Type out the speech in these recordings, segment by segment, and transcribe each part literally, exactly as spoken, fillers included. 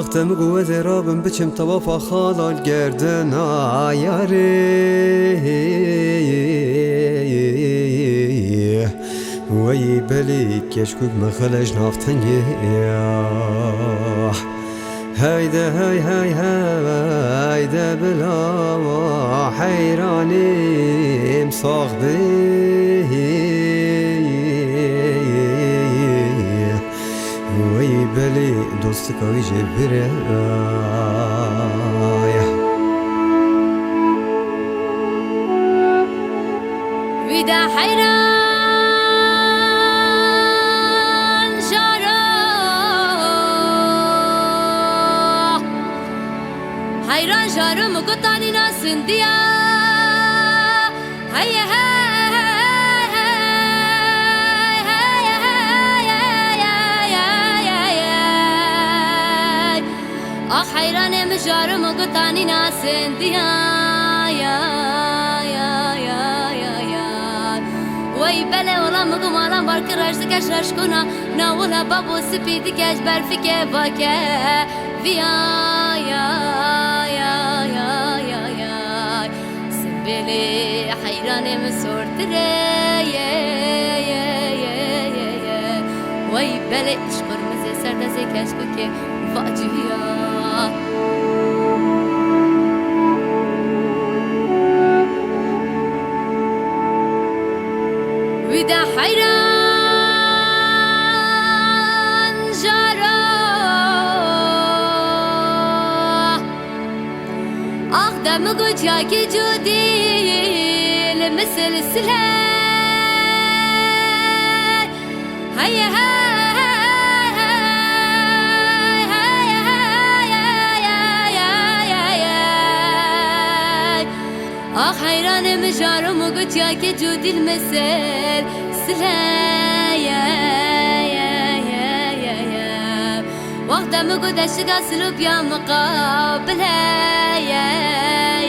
Ax te min got ez ê rabim biçim tewafa xalal gerdina yarê. Wey belê keşkûk min xelej nav tengê ya. Heyde hey hey heyde bila heyranîm sax bî. Wey belê dostika wî jê viraya. Wî de heyran jaro. Heyran jaro min gotanîna sindiya. Hey, hey, hey, hey, hey, hey, hey, hey, hey, hey, hey. Ax heyranê min jaro min gotanîna sindiya. Ya, ya, ya, ya, ya. Wey belê ola min got malan barkir reş dike şaşkona. Na wila babo spî dike ji berfikê vake. Viya, ya, ya, ya, ya, ya. Simbêlê heyranê min sortire ye, ye, ye, ye, ye. Wey belê ji qurmizê ser dezê keşkûkê vaciya. Wî de heyran jaro. Ax de min got çiyakê cûdî li min silsile. Hey, hey, hey, hey, hey, hey, hey, hey, hey, hey, hey. Ax heyranê min jaro min got çiyakê cûdî li min silsile. Ye, ye, ye, ye, ye. Wexta min got eşiga silûpiya miqabile, ye,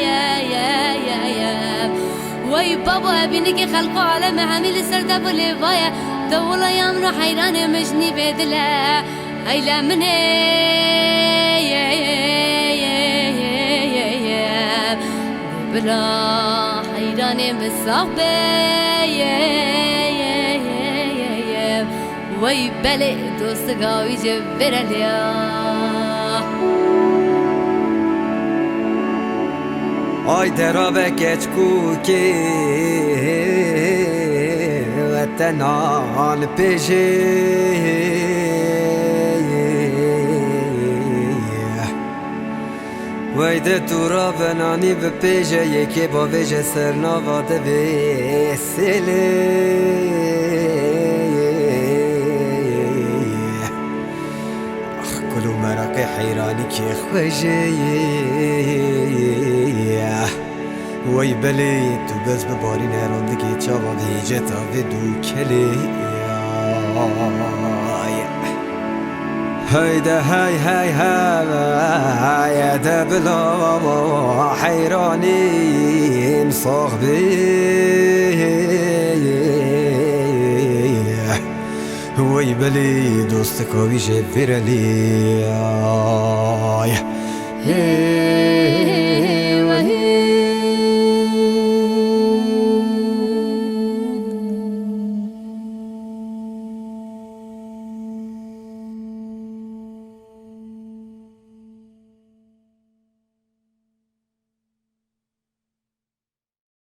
ye, ye, ye, ye. Wey babo, evînikê xelq û alem e, hemî li ser dev û lêva ye. Dewula ya min û heyranê min ji nîvê dile. Heyle min ê, ye, ye, ye, ye, ye, ye. Bila heyranê min sax be, ye, ye, ye, ye, ye. Wey belê dostiga wî ji vêre lêya. Ay derabe keçkûkê, we te nan pêjê. Wey de tu rabe nanî bi pêje yekê bavêje ser nava de vê sêlê. Ax kul û meraqê heyranî kê xwe jê ye. Wey belê tu bes bi barîn herandigê çavan hêceta vê dû kelê. Heyde hey hey hey de bila heyranîn sax bê. Wey belê dostika wî jê vêrelî.